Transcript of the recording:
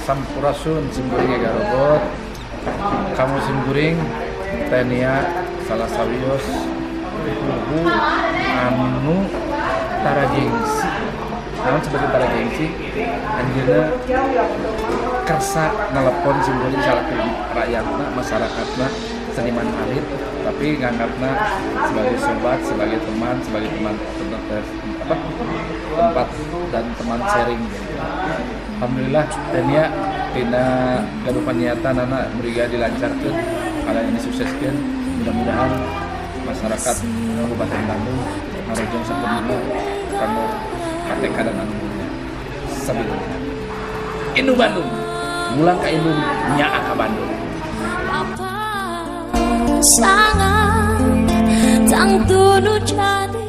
Sampurasun, simkuring Ega Robot. Kamu simkuring Teh Nia salah sawios pupuhu anu tara gengsi. Naon sebagai tara gengsi? Anjeunna kersa nelepon simkuring salaku rakyatna, masyarakatna, seniman alit, tapi nganggapna sebagai sobat, sebagai teman tempat, apa, tempat dan teman sharing gitu. Alhamdulillah, Teh Nia tina gaduh paniatanana muriga dilancarkan, kalian ini sukseskan. Mudah-mudahan masyarakat Kabupaten Bandung ngarojong sepenuhnya kanggo KTK dan anu sabitunya. Indung Bandung, mulang ka indung, nyaah ka Bandung. Sangat tangtu nu jadi.